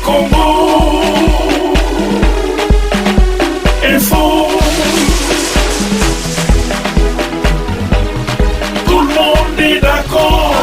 Congo Info. Tout le monde est d'accord.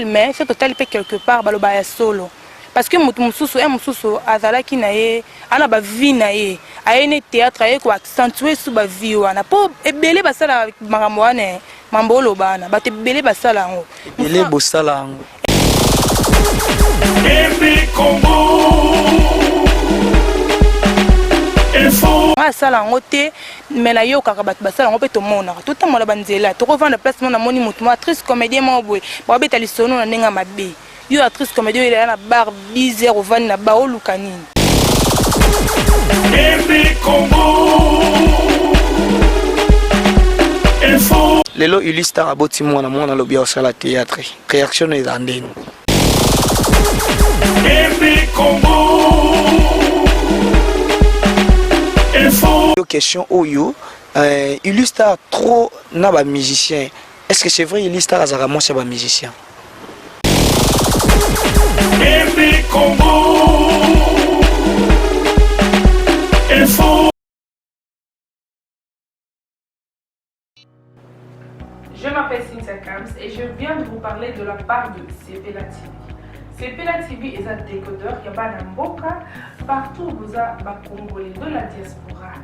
Mais soki totali mpe quelque part, baloba ya solo, parce que moto mosusu ye mosusu azalaki na ye ana bavie na ye, aye ne théâtre, aye koaccentuer su bavie wana, mpo ebele basala makambo wana, mambo oloba wana, bato ebele basala yango. Ebele bosala yango. RD Congo Info. Nga asala yango te, mais nayokaka bato basala yango mpe tomonaka, totambola banzela, tokovanda place mo, namoni motu mo actrice comédien moko boye, babeta lisolo na ndenge ya mabe. Yo actrice comédien, oyelaya na bar 10 heures, ovandi na bar, oluka nini? RD Congo Info. Lelo Ulistar aboti mwana, mwana alobi osala théâtre, réaction no eza ndeni? RD Congo Info. Yo question oyo, Ulistar trop na bamusicien, est ce que c'est vrai, Ulistar azalaka mwasi ya bamusicien? RD Congo Info. Je m'appelle Cynthia Kams et je viens de vous parler de la part de Sepela TV. Sepela TV est un décodeur ya bana mboka partout boza ba Congolais de la diaspora.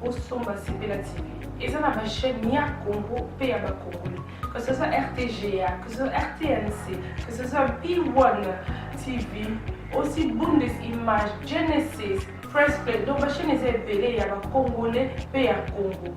Osomba Sepela TV. Eza na ba chaîne ya Congo pe ya ba Congolais. Que ce soit RTGA, que ce soit RTNC, que ce soit B1 TV, aussi Bundes Image, Genesis, Press Play. Donc ba chaîne eza ebele ya ba Congolais pe ya Congo.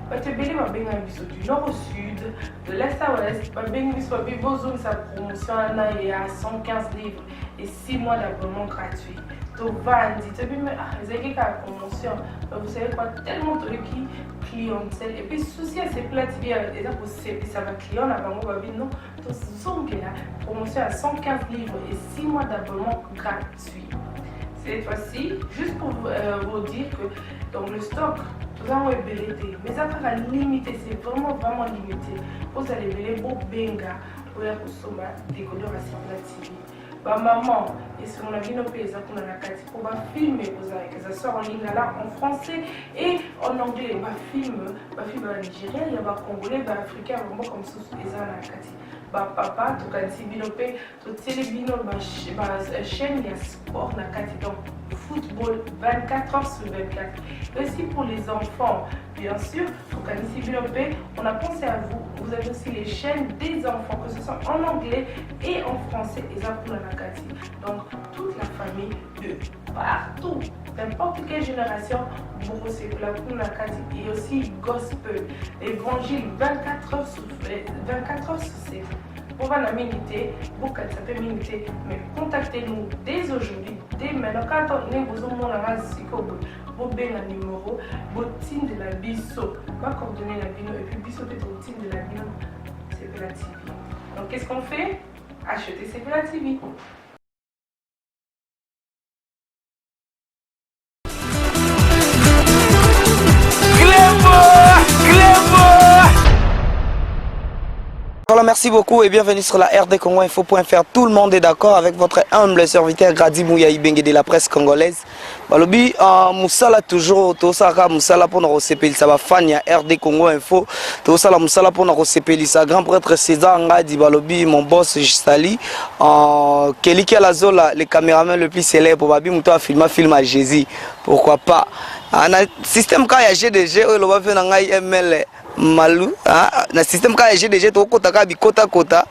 Bato ebele babengaka biso du nord au sud, de l'est à ouest, babengi biso, babi bozongisa promotion wana ya 115 livres et 6 mois d'abonnement gratuit. Tovandi, toyebi, mais ah, ezalaki kaka promotion. Mais vous savez quoi, tellement toyoki clientèle et puis souci ya Sepela TV eza kosepisa baclient na bango, babi non, tozongela promotion ya 115 livres et 6 mois d'abonnement gratuit cette fois-ci. Juste pour vous dire que donc le stock tozango ebele te, mais eza kaka limité, c'est vraiment vraiment limité. Ozala ebele, bobenga oya kosomba décodeur ya Sepela TV. Bamama, esengo na bino mpe eza kuna na kati, mpo bafilm ekozala, que ça soit en lingala, en français et en anglais. Bafilm, bafilm ya Nigérien, ya Bacongolais, Baafricain, ya bamboka mosusu eza na kati. Bapapa, tokanisi bino mpe totieli bino bachaîne ya sport na kati, donc football 24 heures sur 24. Et aussi pour les enfants, bien sûr, tokanisi bino mpe, on a pensé à vous. Vous avez aussi les chaînes des enfants, que ce soit en anglais et en français, eza kuna na kati. Donc toute la famille de partout, n'importe quelle génération, bokosepela kuna na kati. Et aussi gospel, évangile 24 heures sur 24 heures sur 7. Bovanda mingi te, bokanisa mpe mingi te, mais contactez-nous dès aujourd'hui, dès maintenant. Quand ndenge bozomona nga sikoyo boye, bobenga numéro, botindela biso bacoordonnées na bino, et puis biso mpe totindela bino Sepela TV. Donc qu'est-ce qu'on fait? Acheter Sepela TV. Clébo, Clébo. Voilà, merci beaucoup et bienvenue sur la RD Congo Info.fr. Tout le monde est d'accord avec votre humble serviteur Grady Mouya Ibenge de la presse congolaise. Balobi, musala toujours, tosaka musala pona kosepelisa ba fan ya RD Congo Info. Tosala musala pona kosepelisa grand prêtre César Ngadi, balobi mon boss Sali, Keliki Alazola, le caméraman le plus célèbre, babi muto a filmé film à Jésus. Pourquoi pas? Ah, na système ka ya GDG oyo loba fe na ngai ML Malu, ah, na système ka ya GDG tokota kaka bikota kota,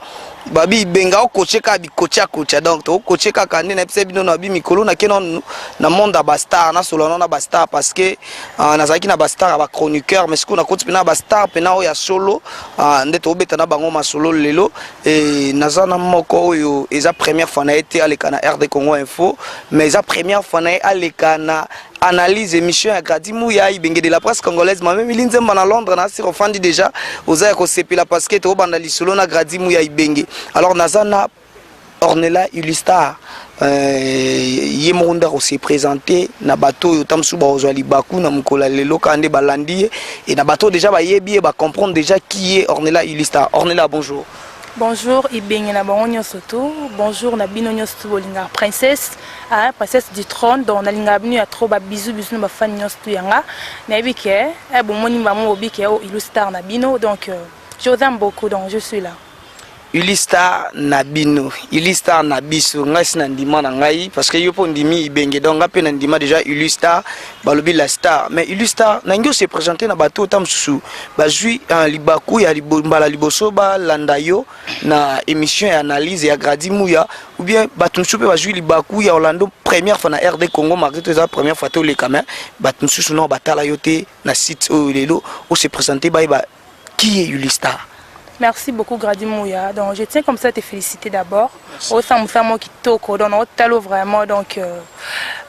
babi benga okoche kaka bikocha kocha, donc tokoche kaka nde nayebisa bino na bi mikolo nake na na monde ya bastar, nasolola na bastar, parce que nazalaki na bastar ya bachroniqueur, mais sikoyo nakoti mpena bastar mpena oyo ya solo, nde tobeta na bango masolo lelo. E naza na moko oyo eza première fois na ye te aleka na RD Congo Info, mais eza première fois na ye aleka na analyse émission ya Grady Mouya Ibenge de la presse congolaise. Mame Mili Nzemba na Londres na asir ofandi déjà, oza ya kosepela parce que tobanda lisolo na Grady Mouya Ibenge. Alors naza na Ornella Ulistar. Ye moko nde akose présenter na bato oyo ta mosusu bakozwa libaku na mokolo ya lelo kaka nde balandi ye, e na bato oyo déjà bayebi ye, bacomprendre déjà qui est Ornella Ulistar. Ornella, bonjour. Bonjour Ibenge na bango nyonso tu. Bonjour na bino nyonso tu bolingaka princesse, ah, princesse du trône. Donc nalingaka bino ya trop. Babizu bizu na bafani nyonso tu yanga. Nayebi ke bomoni bango bobi ke o Ilustar na bino. Donc je vous aime beaucoup, donc je suis là. Ulistar na bino, Ulistar na biso. Ngai si na ndima na ngai parce que yo mpo ndimi Ibenge, donc nga mpe na ndima déjà Ulistar, balobi la star. Mais Ulistar, nangi ose présenter na bato ota mosusu bazwi libaku ya mbala liboso balanda yo na émission ya analyse ya Gradi Muya, ou bien bato mosusu mpe bazwi libaku ya Orlando première fois na RD Congo, malgré to eza première fois toleka, mais bato mosusu nao batala yo te na site oyo. Lelo ose présenter, bayeba qui est Ulistar. Merci beaucoup, Gradi Mouya. Donc je tiens comme ça à te féliciter d'abord. Au sein de kitoko, donc otalo vraiment, donc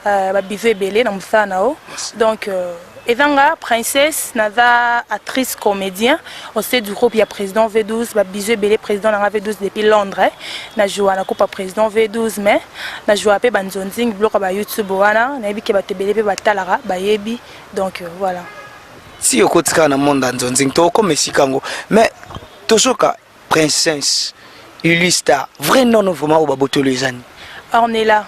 ba bisous ebele na musala na o. Donc ezanga princesse, naza actrice comédien au sein du groupe ya président V12. Ba bisous ebele président nanga V12 depuis Londres. Na joua na groupe président V12, mais na joua pe banzonzing, biloko ba YouTube wana, nayebi ke bato ebele pe batalaka, bayebi. Donc voilà. Si okotikala na monde ya nzonzing, tokokoma esika yango, mais tozoka princesse Ulistar, vrai nom vraiment oyo babotolo ezani? Ornella.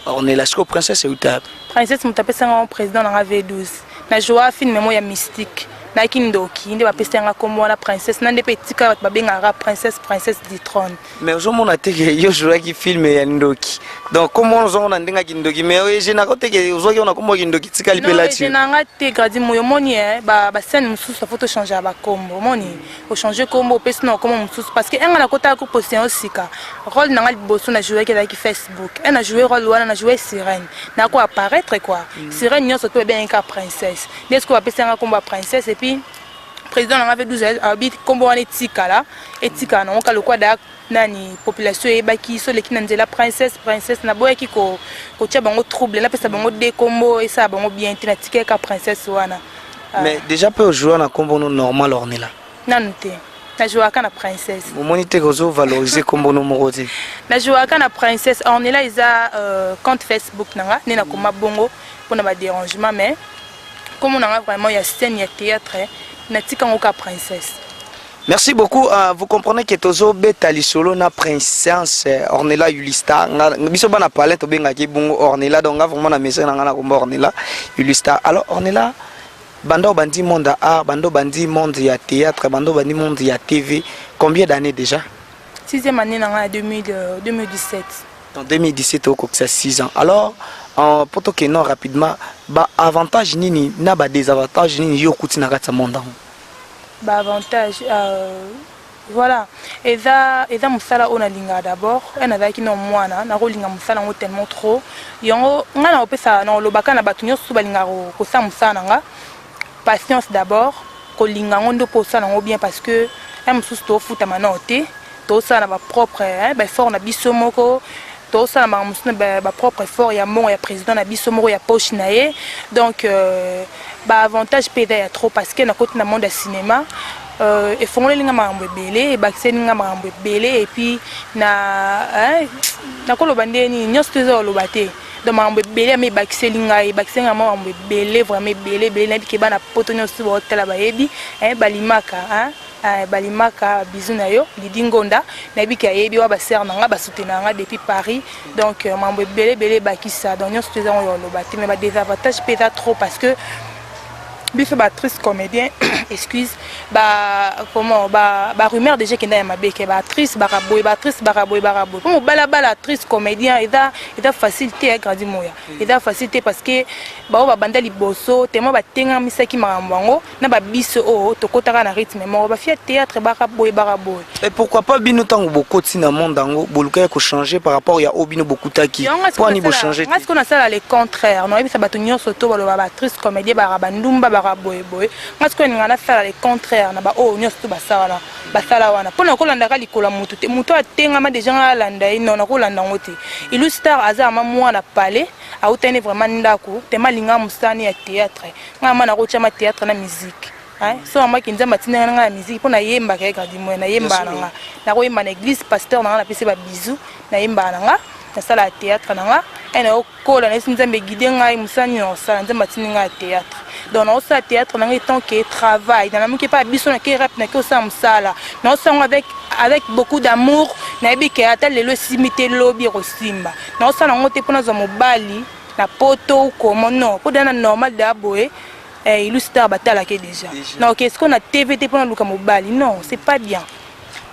Ornella. Siko princesse euta? Princesse, moto apesanga président nanga V12. Na joua film mo ya mystique, nayaki ndoki, nde bapesi yanga nkombo wana princesse, na nde mpe etika bato babengaka princesse, princesse du trône. Mais ozomona te ke yo ozwaki film ya ndoki, donc kombo wana ozomona ndenge ya kindoki, mais egenaka te ke ozwaki wana kombo ya kindoki tikali mpe lati? Egenanga te, Gradi Moyo. Omoni bascène mosusu afo tochange ya bakombo. Omoni, ochange kombo, opesi na kombo mosusu, parce que enga nakotaka koposte yango sika. Rôle nanga liboso na jouaki ezalaki Facebook. E na joue rôle wana, na joue sirène, nako apparaître quoi, sirène nyonso to ebengaki kaka princesse. Nde sikoyo bapesi yanga kombo ya princesse, et puis président nanga mpe 12 alobi kombo wana etikala, etikala nango ka lokwa da nani population eyebaki so oleki na nzela, princesse, princesse. Naboyaki kotia bango trouble, napesa bango de kombo esala bango bien te, natikaki ka princesse wana. Mais déjà mpe ojoua na kombo no normal, Ornella? Nanu te, najouaka na princesse. Omoni te kozovaloriser kombo no moko te? Najouaka na princesse. Ornella eza compte Facebook nanga nde nakoma bongo mpona badérangement, mais kombo nanga vraiment ya scène ya théâtre, natika yango ka princesse. Merci beaucoup. Vous comprenez que tozo beta lisolo na princesse Ornella Ulista. Biso bana palais tobengaki bongo Ornella, donc nga vraiment na message na nga na kombo Ornella Ulista. Alors Ornella, banda bandi monde ya art, banda bandi monde ya théâtre, banda bandi monde ya TV, combien d'années déjà? Sixième année na nga ya 2000, 2017. En 2017 okokisa 6 ans. Alors po tokende rapidement, ba avantage nini na ba désavantage nini yo okuti na kati ya monde yango? Baavantage, voilà, eza mosala oyo nalingaka d'abord. E nazalaki na mwana, nakolinga mosala yango tellement trop. Yango ngai nakopesa, nakolobaka na bato nyonso balingaka kosala mosala na nga: patience d'abord, kolinga yango nde mpo osala yango bien, parce que ya mosusu tofutama nao te, tosala na bapropre baeffort na biso moko, tosala makambo mosusu na bapropre effort ya mbongo ya président na biso moko, ya poche na ye. Donc baavantage mpe eza ya trop, parce que nakoti na monde ya cinéma, efongoleli nga makambo ebele, ebakiseli nga makambo ebele, et puis na nakoloba nde nini nyonso to eza koloba te. Donc makambo ebele ama ebakiseli ngai, ebakiseli ngai makambo ebele, vraiment ebele ebele. Nayebi ke bana poto nyonso baotala, bayebi balimaka, balimaka. Bizu na yo Lidi Ngonda, nayebi ke ayebi wa basere na nga, basoutenaka nga depuis Paris. Donc makambo ebele ebele ebakisa, donc nyonso to eza ngo ya koloba te. Mais badésavantage mpe eza trop, parce que biso baactrice comédien, excuse, ba comment, ba ba rumeur déjà ekenda ya mabe ke baactrice bakaboye, baactrice bakaboye, bakaboye mpo mobalabala. Actrice comédien eza facile te, ya Gradi Moya, eza facile te, parce que bao babanda liboso tellement batengamisaki makambo yango na babiso oyo tokɔtaka na rythme moko, bafia théâtre bakaboye, bakaboye. Et pourquoi pas bino, ntango bokoti na monde yango, bolukaki kochanger par rapport ya oyo bino bokutaki? Mpo ani bochange? Nga sikoyo nasala le contraire. Nayebisa bato nyonso to baloba baactrice comédien baka bandumba, baka boyeboye. Nga sikoyo ninga nasala le contraire na baoyo nyonso to basala, basala wana, mpo nakolandaka likolo ya motu te. Motu atengama déjà, nga alanda ye? Non, nakolanda yango te. Ilu Star aza ama mwana palais, autani vraiment ndako tema, alinga mosani ya théâtre. Nga ma nakotiama théâtre na musique so mamaki. Nzambe atindanga na ngai ya musique mpo nayembaka ye Gradi Moya, nayembaka na nga, nakoyemba na église. Pasteur na nga napesi babizu, nayembaka na nga. Nasalaka théâtre na nga e nayokola, nayesi Nzambe guide ngai, mosala nini nakosala. Nzambe atindi ngai ya théâtre, donc naosala théâtre na ngai tant que travail. Nalamuki epa biso, nake rep, nake osala mosala, naosala yango avec beaucoup d'amour. Nayebi ke ata lelo esimbi te, lobi ekosimba. Naosala yango te mpo nazwa mobali na poto komo, non, mpo dana normal deya boye. Ilu Star batalaki déjà na ok sikoyo na TV te mpo naluka mobali, non, c'est pas bien.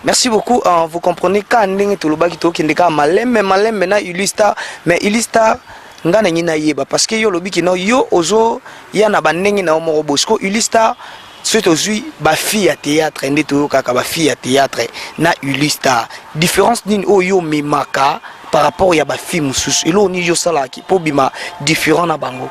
Merci beaucoup. Vous comprenez ka ndenge tolobaki, tokende kaka malembe malembe na Ilu Star. Mais Ilu Star, nga na ngi nayeba, parce que yo olobi kino yo ozoya na bandenge na yo moko boye. Siko Ilu Star, soki tozwi bafille ya théâtre, nde toyokaka bafille ya théâtre na Ilu Star, différence nini oyo yo omemaka par rapport ya bafille mosusu? Eloko nini yo osalaka mpo bima différent na bango?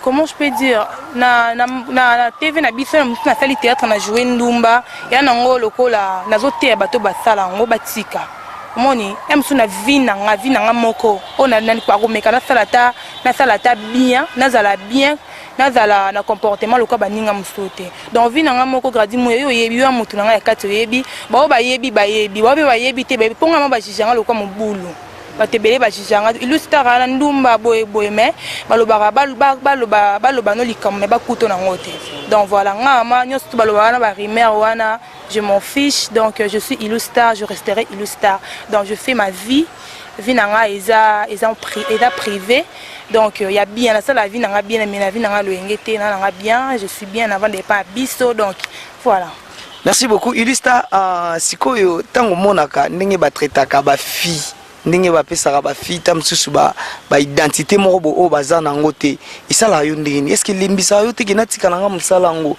Comment je peux dire, na TV na biso na mosusu nasali théâtre, na joue ndumba ya nango lokola nazoteya bato basala yango, batika. Omoni ya mosusu na vie na nga, vie na nga moko oyo akomeka, nasala ata bien, nazala bien, nazala na comportement lokola baninga mosusu te. Donc vie na nga moko, Gradi Moyo, oyo oyebi, yo ya motu na ngai ya kati oyebi, bao bayebi, bayebi, bao mpe bayebi te, bayebi mpo nga ma bajuge nga lokola mobulu. Bato ebele bajuge nga Ilu Star na ndumba boye boye, mais balobaka, baloba, baloba no likambo, mais bakuto nango te. Donc voilà, nga ma nyonso to balobaka wana, barumeur wana, je m'en fiche. Donc je suis Ilu Star, je resterai Ilu Star. Donc je fais ma vie, vie na nga eza privé. Donc ya bien, nasala vie na nga bien, mais na vie na nga loyenge te, na nga bien, je suis bien avant de pas biso. Donc voilà. Merci beaucoup, Ilu Star. Sikoyo ntango omonaka ndenge batraitaka bafille, ndenge bapesaka bafille ta mosusu baidentité moko bo oyo baza nango te, esalaka yo ndenge nini? Est-ce elembisaka yo te ke natika nanga mosala yango,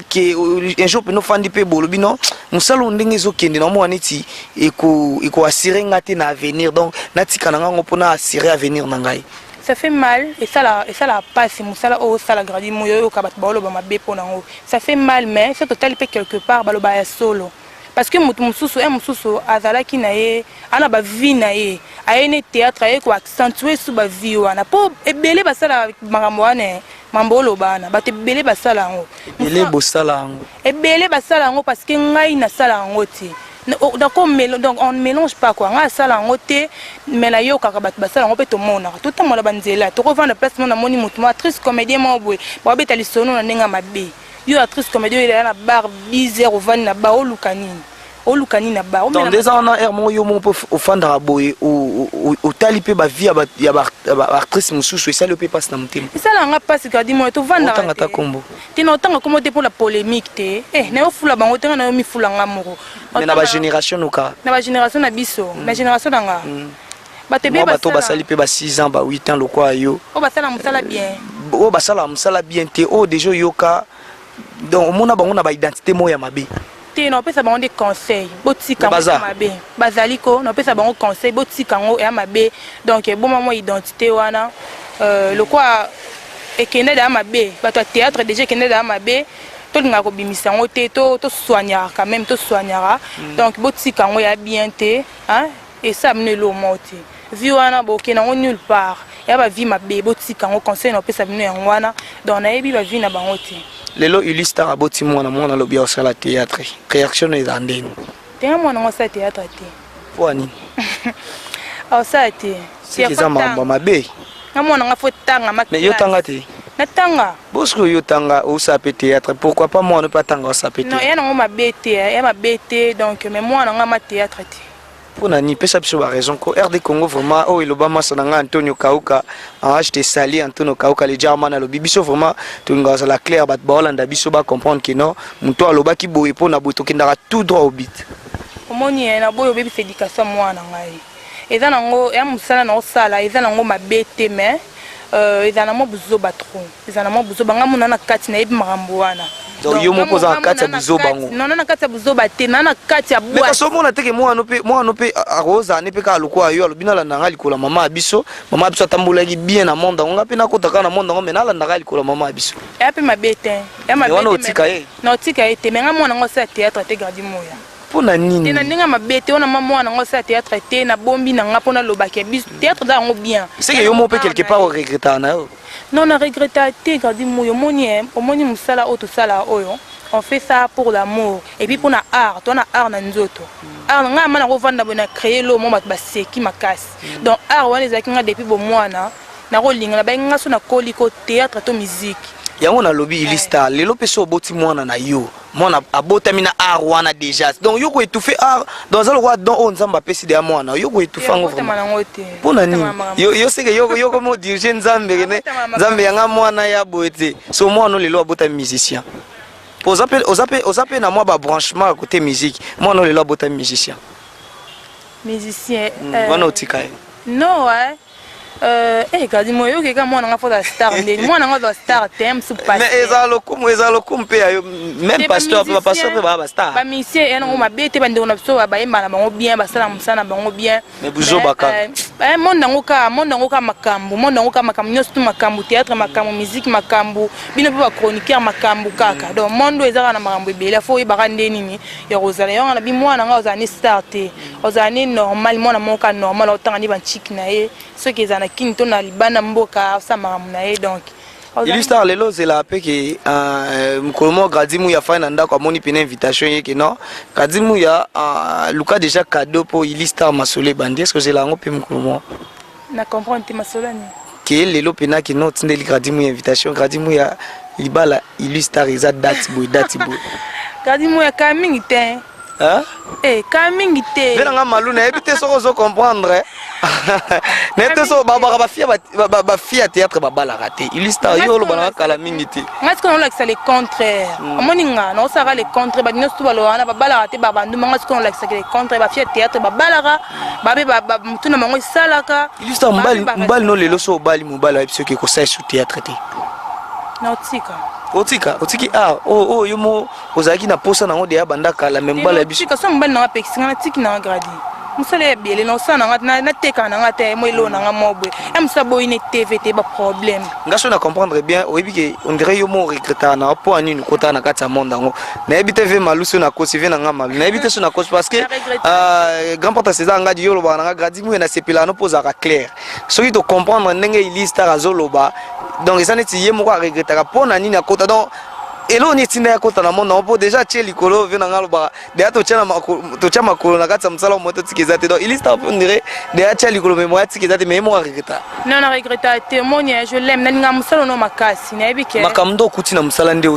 ke un jour pene ofandi mpe bolobi: non, mosala oyo ndenge ezokende, naomona neti ekoassurer nga te na avenir, donc natika na ngango mpona assurer avenir na ngai? Ça fait mal, esala mpasi. Mosala oyo osala, Gradi Moyo, oyoka bato baoloba mabe mpo nango, ça fait mal. Mais so totali mpe quelque part, baloba ya solo, parce que moto mosusu ye mosusu azalaki na ye ana bavie na ye, aye ne théâtre, aye koaccentuer su bavie wana, mpo ebele basala makambo wana, mambo oloba wana, bato ebele basala yango. Ebele bosala yango. Ebele basala yango, parce que ngai nasala yango te. Donc on ne mélange pas quoi. Ngai asala yango te, mais nayokaka bato basala yango mpe tomonaka, totambola banzela, tokovanda place mo, namoni motu mo actrice comédien moko boye, babeta lisolo na ndenge ya mabe. Yo actrice comédien oyo elaya na bar 10 heures, ovandi na bar, oluka nini? Oluka nini na bar? Donc nde eza wana heure moko yo moko mpe ofandaka boye, otali mpe bavie ya baactrice mosusu, esali yo mpe mpasi na motema? Esalanga mpasi, Gradi Moyo, tovandaka. Otanga ta kombo? Te, na otanga kombo te mpo na polémique te. Nayofula bango te, nga nayo mifula nga moko. Mais na bagénération noka? Na bagénération na biso, na génération na nga, bato ebele. Bato basali mpe ba 6 ans, ba 8 ans lokwa yo. Oyo basala mosala bien? Oyo basalaka mosala bien te, oyo déjà oyoka, donc omona bango na baidentité moko ya mabe. Te, naopesa bango nde conseil: botika yango mabe. Bazali ko, naopesa bango conseil: botika yango, eya mabe. Donc eboma mwa identité wana, lokwa ekende deya mabe. Bato ya théâtre déjà ekende deya mabe, tolingaka kobimisa yango te, tosoignaka quand même, tosoignaka. Donc botika yango, ya bien te, esala bino eloko moko te. Vie wana bokende yango nulle part, ya bavie mabe, botika yango. Conseil na opesa bino yango wana. Donc nayebi bavie na bango te. Lelo Ilu Star aboti mwana, mwana alobi asala théâtre, réaction no eza ndeni? Tenga mwana ngo asala théâtre te. Mpo nini? Asala te. Siki eza makambo mabe. Nga mwana nga faut tanga. Mais yo tanga te? Natanga. Bosiko yo tanga, osala mpe théâtre, pourquoi pas mwana mpe atanga, osala mpe? Non, eya nango mabe te, eya mabe te. Donc mais mwana nga ma théâtre te. Mpo na nini? Pesa biso baraison ko RD Congo vraiment oyo eloba masa na ngai Antonio Kauka. Ah, je te salue, Antonio Kauka le jarman. Alobi biso vraiment tolingaka kozala clair, bato baolanda biso bacomprendre ke non, moto alobaki boye mpo na boye, tokendaka tout droit au but. Omoni na boye obebisa éducation mwana ngai. Eza nango ya mosala na osala, eza nango mabe te, mais eza na mwa buzoba trop, eza na mwa buzoba. Nga mona na kati, nayebi makambo wana. Donc yo moko oza na kati ya buzoba ngo? Non, na kati ya buzoba te, na na kati ya mais kasi omona teke mwana mpe akozala ne mpe kaka lokola yo, alobi nalanda nga likolo ya mama ya biso, mama ya biso atambolaki bien na monde yango, nga mpe nakota kaka na monde yango, mais nalandaka likolo ya mama ya biso. Eya mpe mabe te, ya mabe. Wana otika ye? Na otika ye te, mais nga mwana ngo asala théâtre te, Gradi Moya. Mpo na nini? Te, na ndenge ya mabe te. Wana ma mwana ngo asala théâtre te, nabombi na nga mpo nalobaka biso théâtre eza yango bien. Seke yo moko mpe quelque part oregretaka na yo? Non, na regretta te, Gradi Moyo. Omoni, omoni mosala oyo tosala oyo. On fait ça pour l'amour et puis mpona art. Toa na art na nzoto, art ngai ama nakovanda boye na créer lo mo bato baseki makasi. Donc art wana ezalaki nga depuis bomwana, nakolinga na bayengi nga so nakoli ko théâtre to musique. Yango nalobi, Ilistar, lelo mpe so oboti mwana na yo, mwana abotami na art wana déjà, donc yo koétouffe art, donc aza lokola don oyo Nzambe apesi deya mwana, yo koétouffe yango vraiment nango te. Mpo na nini yo seke yo komi odirige Nzambe kene Nzambe yanga mwana ya boye te? So mwana lelo abotami musicien, po oza mpe na mwa babranchement ya côté musique, mwana lelo abotami musicien. Musicien. Wana otika ye? Non, ouais. Kadi mo yoki ka mwana nga fo star ndeni mwana nga aza star te, mosu. Mais eza lokumu mpe ya yo, même pasteur mpe, bapasteur mpe baa bastar. Bamusicien eya nango mabe te, bandeko na biso bayemba na bango bien, basala mosala na bango bien. Mais buzoba kaka. Monde yango kaka, monde yango kaka makambo, monde yango kaka makambo nyonso tu, makambo théâtre, makambo musique, makambo bino mpe bachroniqueur, makambo kaka. Donc monde oyo eza kaka na makambo ebele, fo oyebaka nde nini ya kozala. Yango na bi mwana nga ozala ni star te, ozala ni normal, mwana moko ka normal, otanga ni banchiki na ye, soki ezala na kini to na libanda mboka, osala makambo na ye, donc. Ilistar, lelo ozelaka mpe ke mokolo moko Gradi Muya afai na ndako, amoni pene invitation ye ke non, Gradi Muya luka déjà cadeau mpo Ilistar masolo ebandi. Est ce que ozela yango mpe mokolo moko? Na comprendre te, masolo nini? Ke lelo mpena ke non, otindeli Gradi Muya invitation, Gradi Muya, libala Ilistar eza date boye, date boye. Gradi Muya kaka mingi te. Kaka mingi te. Mpe nanga malu, nayebi te soki ozo comprendre, nayebi te soki babaka bafille ya théâtre babalaka te. Ilistar, yo oloba nanga kala mingi te. Ngai sikoyo naolakisa le contraire. Omoni, nga naosalaka le contraire. Bato nyonso tu baloba wana babalaka te, babanduma. Ngai sikoyo naolakisaka le contraire, bafille ya théâtre babalaka, babe motu na bango esalaka. Ilistar, mobali no lelo so obali, mobali ayebi soki ekosala su théâtre te. Naotika. Otika, otiki art oyo yo mo ozalaki na posa nango deya banda kala, me mobali ya biso. Tika so mobali nanga apekisi nga, natiki nanga. Gradi mosala ya ebele na osala nanga, natekaka nanga te, mo eloo nanga mo boye ya mosala boyi ne TV te, baproblème. Nga so na comprendre bien, oyebi ke on dirait yo mo regrettaka na mpo ya nini okotaka na kati ya monde yango. Nayebi te ve malu so nakosi ve nanga malu, nayebi te so nakosi, parce que grand porte César Ngadi, yo olobaka nanga Gradi Muye, nasepelaka no mpo ozalaka clair. Soki tocomprendre ndenge Ilistar azoloba, donc eza neti ye moko aregrettaka mpo na nini akota. Donc eloko nini etinda ya kota na monde yango? Mpo déjà atie likolo ve nanga alobaka deya totya makolo na kati ya mosala mo totika eza te. Donc Ilistar mpo ondire deya tia likolo, me moya tika eza te, me ye moko aregretta. Non, na regretta te. Omoni, je l'aime, nalinga mosala no makasi, nayebi ke makambo nde okuti na mosala nde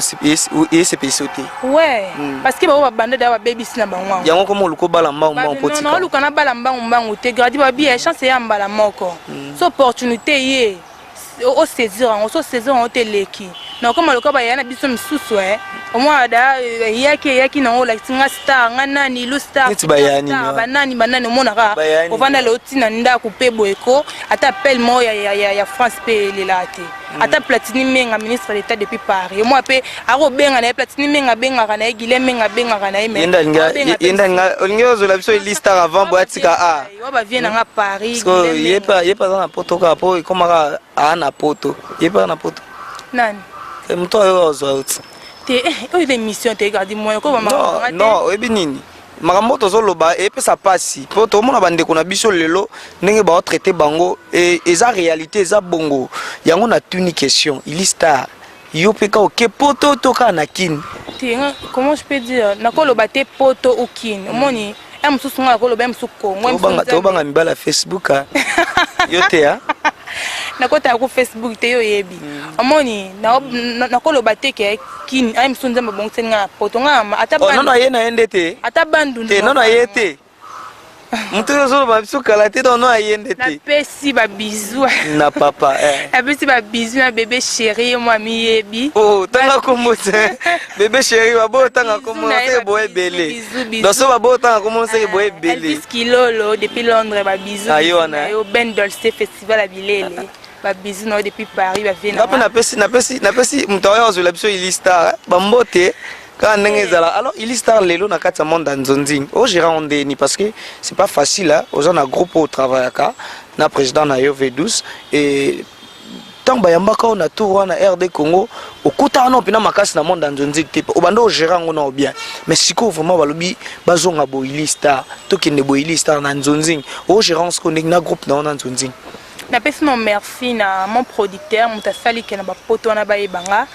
esepelisi yo te. Ouais, parce que bango babanda deya, babebisi na bango. Yango koma oluka obala mbangu mbangu mpo tika. Naoluka nabala mbangu mbangu te, Gradi. Babi ya chance eya mbala moko, so opportunité ye osaisir yango, so osaisir yango te, eleki. Na okoma loka baya na biso misusu, omwana da eyaki, eyaki nango, olakisi nga star, nga nani lu star. Neti bayani. Banani, banani, omonaka ovanda leo ntina ndako mpe boyeko, ata appel moko ya France mpe elelaka te, ata Platini Menga, ministre d'État depuis Paris, omoi mpe akobenga na ye. Platini Menga abengaka na ye, Guilin Menga abengaka na ye. Olingi ozwela biso Ilistar avant boye atika a Wa bavie nanga Paris. Ye mpe aza na poto kaka mpo ekomaka aa na poto, ye mpe aza na poto. Nani? Moto oyo ozwa yo ti. Te, oyo eza émission te, Gradi moyen ko. Non, oyebi nini, makambo tozoloba epesa mpasi mpo tomona bandeko na biso lelo ndenge baotraite bango, eza réalité, eza bongo. Yango natuni question, Ilistar, yo mpe ka oke poto to kaka na Kini? Te, comment je peux dire, nakoloba te poto ou Kini. Omoni ya mosusu nga nakoloba ya mosusu Kongo. Tobanga mibala ya Facebook yo te. Nakotaka ku Facebook te, yo oyebi. Omoni, nakoloba te ke Kini aye mosusu, Nzambe abongiseli nga na poto, nga ata nono aye na ye nde te. Ata Bandundu. Te, nono aye te, moto oyo ozoloba biso kala te, donc no aye nde te. Napesi babisous. Na papa. Napesi babisous na bébé chéri, ye mwa miyebi. Oh, tanga kombo te, bébé chéri. Baboyo otanga kombo seke boye ebele, donc so baboyo otanga kombo seke boye ebele. Elvis Kilolo depuis Londres, babisous. Aye wana. Yo Ben Dolce, festival ya bilele, babisous na yo depuis Paris, bavie. Nga mpe napesi moto oyo azwela biso Ilistar bambote kaka ndenge ezala. Alors Ilistar, lelo na kati ya monde ya nzonzing, ogéra ngo ndeni? Parce que c'est pas facile, oza na groupe oyo otravaillaka na président na yo V12, et ntango bayambaka oyo na tour wana RD Congo, okutaka nao mpena makasi na monde ya nzonzing te, obanda ogéra yango nao bien. Mais sikoyo vraiment balobi bazonga boye, Ilistar, tokende boye, Ilistar na nzonzing, ogéra ngo sikoyo ndenge na groupe na yo na nzonzing? Napesi no merci na mon producteur, moto asali ke na bapoto wana bayebanga.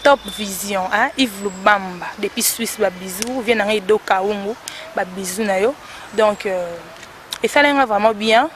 Top Vision hein, Yves Lubamba depuis Suisse ba bisous, viens na ngai Edo Kaungu ba bisous na yo. Donc euh, esalaki nga vraiment bien.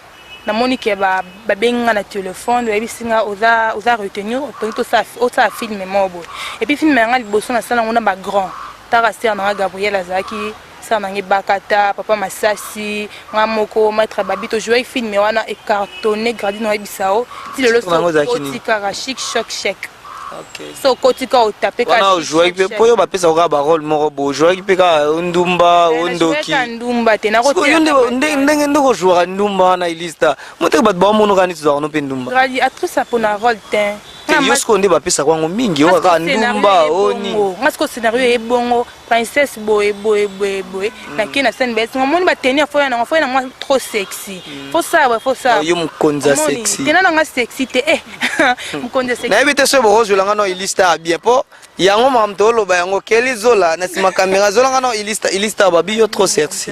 Namoni ke ba babengi nga na téléphone, bayebisi nga oza oza retenu, otongi tosala osala film moko boye. Et puis film ya nga liboso nasala yango na ba grand. Tara sœur na nga Gabriel azalaki sœur na nga Ebakata, papa Masasi, nga moko maître Babi to jouer film wana e cartonné gradi na yebisa o ti lelo Titre nango ezalaki nini? okoti kaka chic choc chèque. Okay. So okoti kaka otape kaka wana chic, ojouaki choc, mpe mpo yo bapesaka kaka barole moko boye ojouaki mpe kaka ondumba chèque. ondoki Najouaki ndumba te Sikoyo yo ndenge ndenge ojouaka ndumba wana ilista moteke bato baomonaka neti ozalaka no mpe ndumba Gradi actrice apona rôle te. Te, yo sikoyo nde bapesaka yango mingi oyo kaka ndumba oni nga sikoyo scénario ye bongo princesse boye boye boye boye nakei na scène bayesi omoni bateni ya foya nango foya nango trop sexy fo sala boye fo sala yo mokonzi ya Omoni, sexy tena nanga sexy te eh mokonzi ya sexy nayebi te soki bokozwela nga no ilista ya bien mpo yango makambo toloba yango keli zola na nsima kamera zola nga no ilista ilista babi yo trop sexy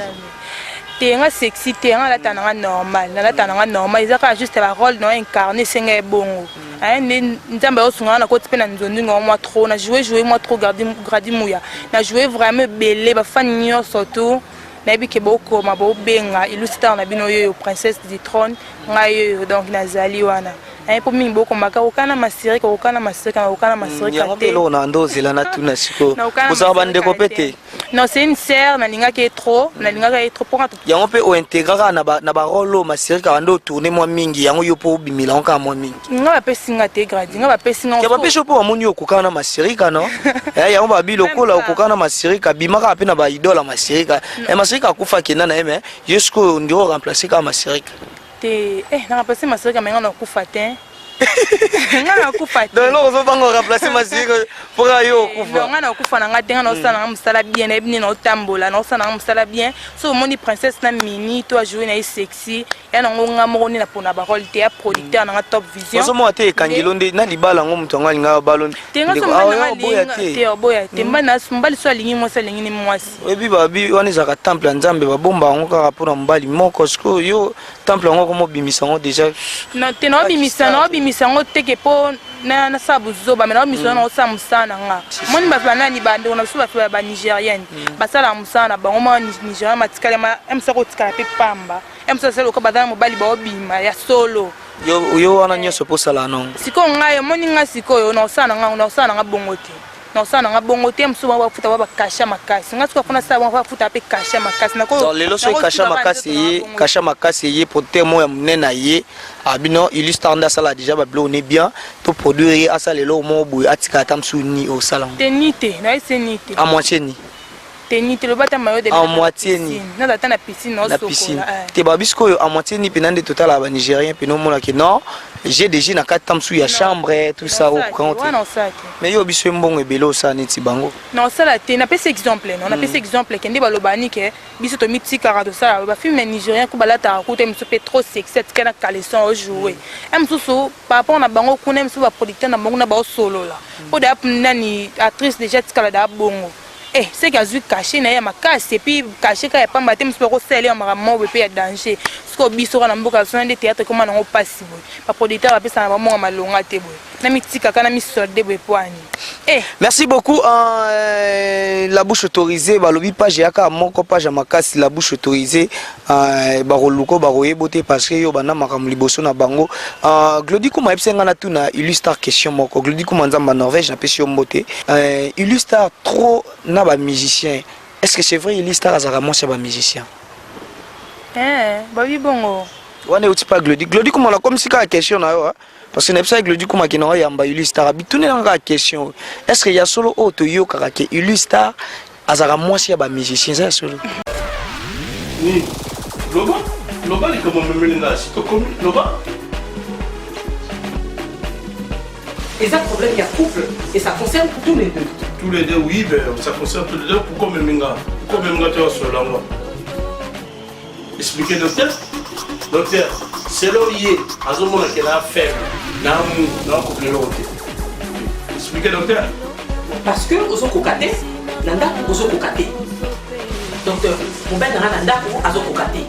te nga sexy te nga alata nanga normal nalata nanga normal eza kaka juste ba rôle na incarné esenga ebongo Hein, nde nzambe ayosunga nga nakoti mpe na nzondingo yango mwa trop na joue joue mwa trop gradi, gradi muya na joue vraiment ebele bafani nyonso tout nayebi ke bokoma bobenga ilustar na bino yoyo princesse du trône ngai yoyo donc nazali wana Hein, mpo mingi bokomaka kokana masirika kokana masirika na kokana masirika yango mpe te eloko na ndo ozela natuna sikoyo Nakokana bozala masirika bandeko mpe te non c'est une sœur nalingaki ye trop nalingaki ye trop mpo nga yango mpe ointegra kaka na barole oyo masirika bande otourne mwa mingi yango yo mpo obimela yango kaka mwa mingi nga bapesi nga te gradi nga bapesi nga ya bapesi yo mpo bamoni yo okokana na masirika no Eh, yango babi lokola okokana na masirika bima kaka mpe na baidole ya masirika Eh, masirika akufa akenda na ye me yo sikoyo ondire oremplace kaka masirika te eh na remplace masirika me nga nakufa te nga nakufa te donc eloko ozobanga oremplace masirika mpo kaka yo okufa nga nakufa na nga te nga naosala nanga mosala bien nayebi nde naotambola naosala nanga mosala bien so omoni princesse na mini to ajoue na ye sexy ya nango nga moko nde napona barole te ya producteur nanga top vision ozomona te ekangelo nde na libala yango moto yango alingaka balo te nga so ndeko mobali awa nanga oboya alinga te te oboya te mobali so alingi mwasi alingi ni mwasi oyebi babi wana ezalaka temple ya nzambe babomba yango kaka mpona mobali moko sikoyo yo temple yango komobimisa yango déjà na te naobimisa naobimisa yango teke mpo nasala buzoba me naobimisa yango naosala mosala na nga moni bato banani bandeko na biso bato ya banigérienne basalaka mosala na bango mwa nigérien matikali mosa kotikala mpe pamba mosa asala lokola baza na mobali baobima ya solo yo wana nyonso mpo osala nango sikoyo ngai omoni ngai sikoyo naosala na nga naosala na nga bongo te naosala na nga bongo te mosusu bango bafuta ba bakasha makasi ngai sikoyo afona sala bango bafuta mpe kasha makasi Donc, lelo soki kasha makasi eye kasha makasi eye producteur moko ya monene aye abino illustar nde asala déjà babiloko ne bien to produire ye asala eloko moko boye atika ata mosusu ni osala yango te ni te nayese ni te a moitié ni te ni te loba ata mayo de En moitié ni. naza ata na piscine na piscine naosokola te babi sikoyo a moitié ni mpena nde totalaka banigérien mpena omonake non gdg na kati ta mosusu ya chambre tout ça okan te wana osala te mais yo biso ye mbongo ebele osala neti bango na osala te napesi exemple no napesi exemple ke nde baloba ni ke biso tomitikaka tosala bafilme ya nigérien ku balataka kuta mosusu mpe trop sexy atika na caleçon ojoue e mosusu par rapport na bango kuna mosusu baproducteur na bango kuna baosolola mpo daa nani actrice déjà atikala daa bongo eh seke azwi cachet na ye ya makasi epuis cachet kaka ya pamba te mosusu bakosalela ya makambo moko boye mpe ya danger sikoyo biso kaka na mboka biso na nde théâtre ekoma nango mpasi boye baproducteur bapesaka na bamonga malonga te boye na mitikaka na misolde boye po ani eh Merci beaucoup. La bouche autorisée, balobi page yaka moko page ya makasi la bouche autorisée bakoluko bakoyebo te parce que yo banda makambo liboso na bango. Glody Kuma yebisa nga na tuna Illustar question moko. Glody Kuma nzamba Norvège napesi yo mbote. Illustar trop na ba musiciens. Est-ce que c'est vrai Illustar azaka mwasi ya ba musiciens? Eh, babi bongo Wana euti pa Glody. Glody Kuma na komisi kaka question na yo. Hein? Parce que nayebisaki Glody Kuma ke na oyamba Illustar bituni na kaka question. Est-ce que ya solo oyo toyokaka ke Illustar azalaka mwasi ya ba musiciens eza ya solo? Nini? Loba, loba likambo omemeli nga si tokomi, loba. Eza problème ya couple et ça concerne tous les deux. Tous les deux, oui, mais ça concerne tous les deux. Pourquoi omemi nga? Pourquoi omemi nga toya solola ngo? Expliquez docteur. Docteur, selon ye azomona ke na faible, na mou, na koka eloko te. Expliquez docteur. Parce que ozokoka te na ndako ozokoka te. Docteur, mobali na nga na ndako azokoka te.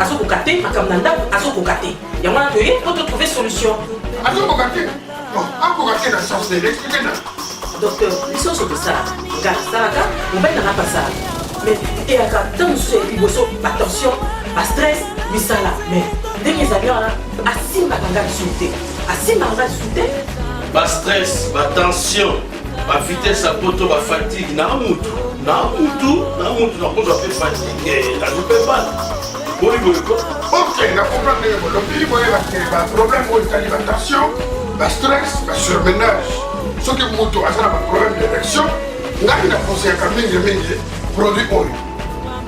Azokoka te makambo na ndako azokoka te. Yango wana toye po to trouver solution. Azokoka te. Bon, akoka te na sorcellerie, expliquez na. Docteur, biso nyonso tosalaka, nga nasalaka, mobali na nga mpe asalaka, mais eyaka ntango mosusu ya liboso batension, bastress, misala, mais ndenge ezali wana asimbaka nga lisusu te, asimbaka nga lisusu te. Bastress, batension, bavitesse ya poto, bafatigue na mutu na mutu na mutu, nakozwa mpe fatigue, nazwi mpe bana boni boye ko. Ok, na comprendre ndenge bolobi. Boyeba ke baproblème oyo etali batension, bastress, basurmenage, soki moto aza na baproblème d'érection, ngai na conseillaka mingi mingi produit oyo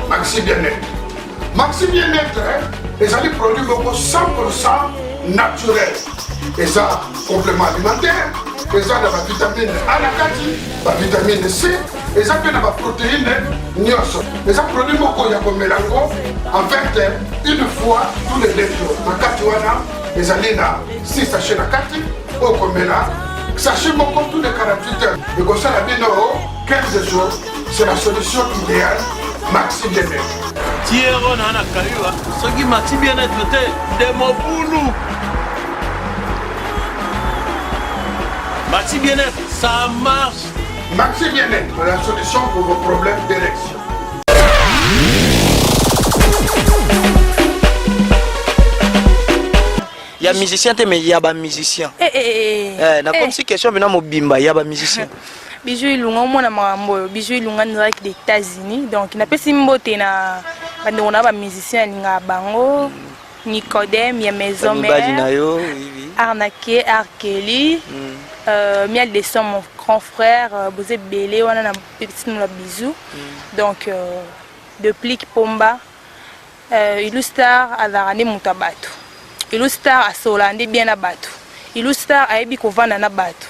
Maxi Bien-être. Maxi Bien-être ezali produit moko 100 naturel, eza complément alimentaire, eza na bavitamine A na kati, bavitamine C, eza mpe na baprotéine nyonso. Eza produit moko ya komela yango en fait une fois tous les 2 jours. Na kati wana ezali na 6 sachet na kati oyo komela sachet moko tous les 48 heures, ekosala bino 15 jours. C'est la solution idéale, Maxi Bien-être. Tiero na na kayua soki Maxi Bien-être te nde mobulu. Maxi Bien-être, ça marche. Maxi Bien-être, la solution pour vos problèmes d'érection. Ya musicien te, mais ya bamusicien. Eh, eh, eh, eh. Eh, na comme si question mpena mobimba ya bamusicien. Bijou Ilunga, omona makambo oyo. Bijou Ilunga nazalaki de États-Unis, donc napesi mbote na bandeko na bamusicien alingaka bango, Nicodème ya maison mibali na mère, yo, oui. Arnaqué Arkeli, Miel de Son, mon grand frère, boza ebele wana na pesi na bisou. Donc de Plique Pomba, Ilustar azalaka nde moto ya bato. Ilustar asolaka nde bien na bato. Ilustar ayebi kovanda na bato.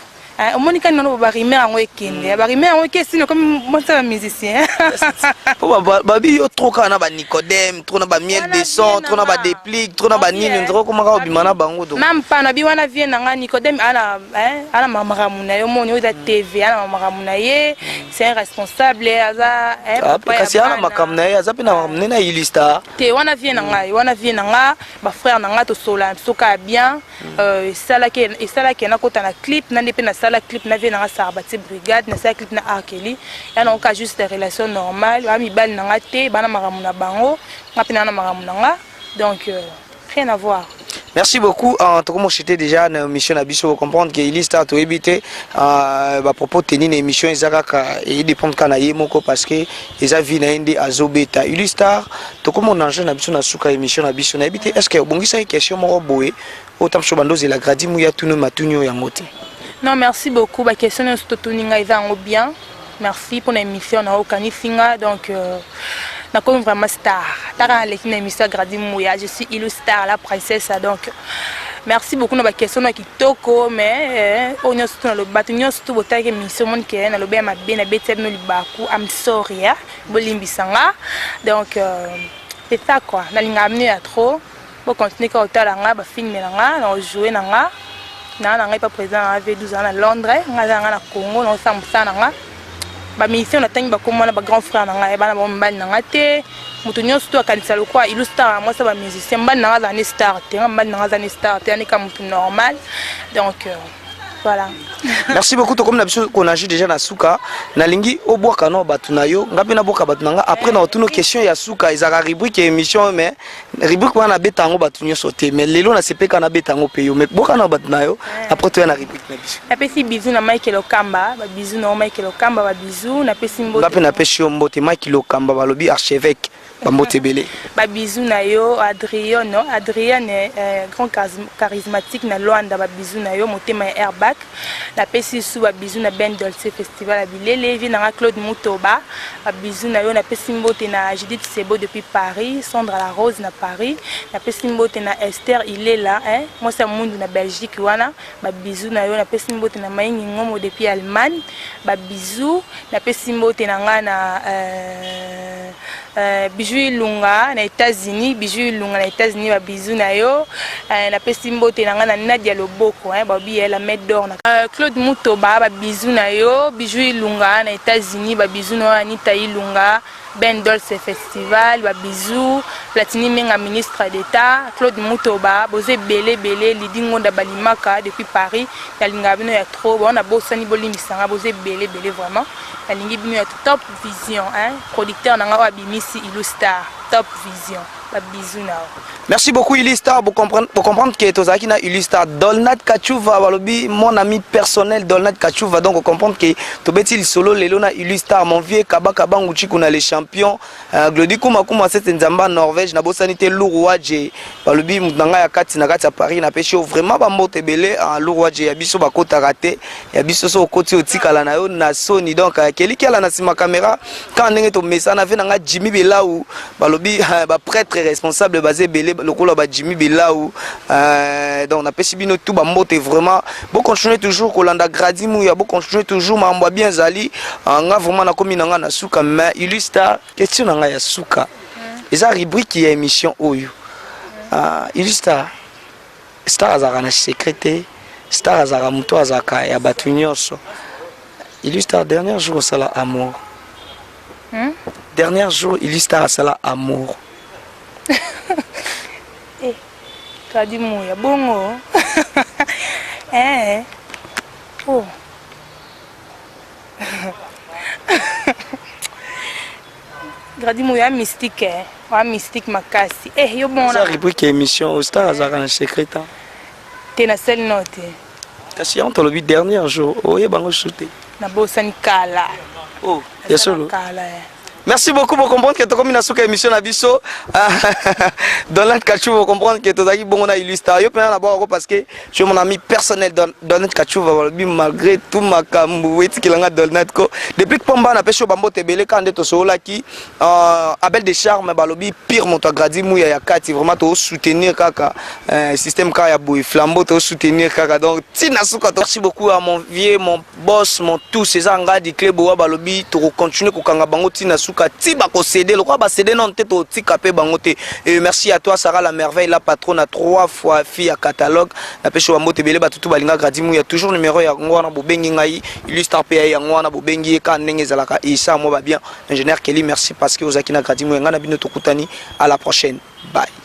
Omoni kani nano barime yango ekende, barime yango ekesino comme mwasi ya musicien. Po babi yo trop kaka na banicodème, trop na bamiel Wana de son, vie trop na na nga. Badéplique, trop na banini, Babi, eh. nzoko komaka obima na bango donc. Mampa na bi wana vie na nga, Nicodème ana ana makambo na ye, omoni oyo eza TV, ana makambo na ye, c'est un responsable, aza Ah, papa ya kasi ana bana. makambo na ye, aza mpe na makambo nde na Ilista. Te, wana vie na ngai, wana vie na nga, bafrère na nga, tosola biso kaka bien. Esalaki nakota na clip na nde mpe nasala clip na vie na nga Sarbati Brigade, nasala clip na Arkeli ya nango ka juste relation normale. Baa mibali na nga te, bana makambo na bango, nga mpe naa na makambo na nga, donc rien à voir. Merci beaucoup. En tout cas, moi, j'étais déjà dans l'émission na biso, comprendre que Ilista to éviter ba propos tenir na émission ezaka et dépendre kana ye moko parce que eza vie na ende azobeta. Ilista to comme on enchaîne na biso na suka émission na biso na éviter, est-ce que obongisa question moko boye autant so bando zela Gradi Muya tuno matunyo yango te? Non, merci beaucoup. Baquestion nyonso totuni ngai eza yango bien. Merci mpona émission na okanisi nga, donc nakomi vraiment star taka naleki na émission ya Gradi Muya. Je suis Ilu Star, la princesse. Donc merci beaucoup na baquestion na kitoko, mais oyo nyonso to nalobi, bato nyonso to botalaki émission, omoni ke nalobi ya mabe, nabeti ya bino libaku, am sorry ya bolimbisa nga. Donc c'est ça quoi, nalingaka bino ya trop. Bocontinue kaka kotala nga bafilme na nga, na kojoue na nga na ngai pa président na nga V12 aza na Londres, nga aza na nga na Congo, na kosala mosala na nga. Bamusicien natangi bakoma na bagrand frère na ngai, bana bango mibali na nga te. Moto nyonso to akanisa lokwa Ilu Star ya mwasi ya bamusicien, mobali na nga azala ne star te, nga mobali na nga aza ne star te, anika motu normal. Donc voilà. Merci beaucoup. Tokomi na biso konage déjà na suka. Nalingi obwaka no bato na yo, nga mpe nabwaka bato na nga. Après na otuna question ya suka, ezalaka rubrique ya émission, mais rubrique wana nabeta yango bato nyonso te, mais lelo nasepeka nabeta yango mpe yo. Mais bwaka na bato na yo, après toya na rubrique na biso. Napesi bisou na Mike Lokamba, babisou na yo Mike Lokamba, babisou. Napesi mbote. Nga mpe napesi yo mbote, Mike Lokamba, balobi archevêque, bambote ebele. Babisou na yo Adriano, Adriane, grand charismatique na Lwanda, babisou na yo, motema ya airbag. Napesi su babisou na Ben Dolce, festival ya bilele, vie nanga Claude Mutoba, babisou na yo. Napesi mbote na Judith Sebo depuis Paris, Sandra La Rose na Paris. Napesi mbote na Esther Ilela, mwasi ya mundu na Belgique wana, babisou na yo. Napesi mbote na Maingi Ngomo depuis Allemagne, babisou. Napesi mbote na ngai na Bijou Ilunga na États-Unis, Bijou Ilunga na États-Unis, babisou na yo. Napesi mbote na ngai na Nadia Loboko, babi la main d'or na Claude Mutoba, babisou na yo. Bijou Ilunga na États-Unis, babisou na yo. Anita Ilunga. Ben Dolce Festival, ba bisous, Platini Menga ministre d'État, Claude Mutoba, boza ebele ebele, Lydie Ngonda Balimaka depuis Paris, nalingaka bino ya trop, bon nabosani bolimbisa nga, boza ebele ebele vraiment, nalingi bino ya Top Vision, hein, producteur na nga oyo abimisi Ilou Star, Top Vision, ba bisous na yo. Merci beaucoup Ilista pour comprendre, pour comprendre que tozalaki na Ilista Donald Kachuva balobi mon ami personnel Donald Kachuva donc comprendre que tobeti lisolo lelo na Ilista mon vieux Kabaka Bangu Chikuna les champions euh, Glody Kuma Kuma sete Nzamba Norvège na bosani te Lourou Wadje balobi mutu na ngai ya kati na kati ya Paris na pesi yo vraiment ba mbote ebele hein, Lourou Wadje ya biso bakotaka te ya biso so okoti otikala na yo na soni donc euh, Kelly Kiala na sima caméra kaka ndenge tomesana ve na nga Jimmy Belau balobi ba prêtre responsable baza ebele lokola ba Jimmy Belau euh, donc napesi bino tout ba mbote vraiment bo continuer toujours kolanda Gradi Muya bo continuer toujours makambo ya bien ezali euh, nga vraiment nakomi na nga na suka mais Illustar question na nga ya suka eza rubrique ya émission oyo uh, Illustar star azalaka na secret te star azalaka moto azalaka ya bato nyonso Illustar dernier jour osala amour hmm? Dernier jour Illustar asala amour eh, kadi muya bongo eh. Oh. Gradi Muya mystique eh. Wa mystique makasi. Eh yo bongo na rubrique émission star azalaka na secret hein. Te na sali no te. Kasi yango tolobi dernier jour oyeba yango su te. Nabosani kala. Oh, ya solo. Kala eh. Merci beaucoup pour comprendre que tokomi na suka émission na biso. Donald Kachou pour comprendre que tozalaki bongo na Illustar. Yo pena na bwaka parce que tu es mon ami personnel Donald Kachou balobi malgré tout makambo etikela nga Donald ko. Depuis que Pomba na pesi yo bambote ebele kaka nde tosololaki Euh, Abel de Charme balobi pire moto agradi muya ya kati vraiment to soutenir kaka euh, système kaka ya boye flambeau to soutenir kaka donc tina suka merci beaucoup à mon vieux mon boss mon tout César Ngadi Cleboa balobi to continuer kokanga bango tina suka ti bako céder lokola ba céder non te to tika pe bango te et merci à toi Sarah la merveille la patronne à trois fois fille à catalogue na pesi wa mbote ebele bato tout balinga gradi muya toujours numéro ya ngwana bobengi ngai illustre pe ya ngwana bobengi ye ka ndenge ezalaka isa moi ba bien Ingénieur Kelly, merci parce que vous avez Gradi Mouenga, na bino tokutani. À la prochaine. Bye.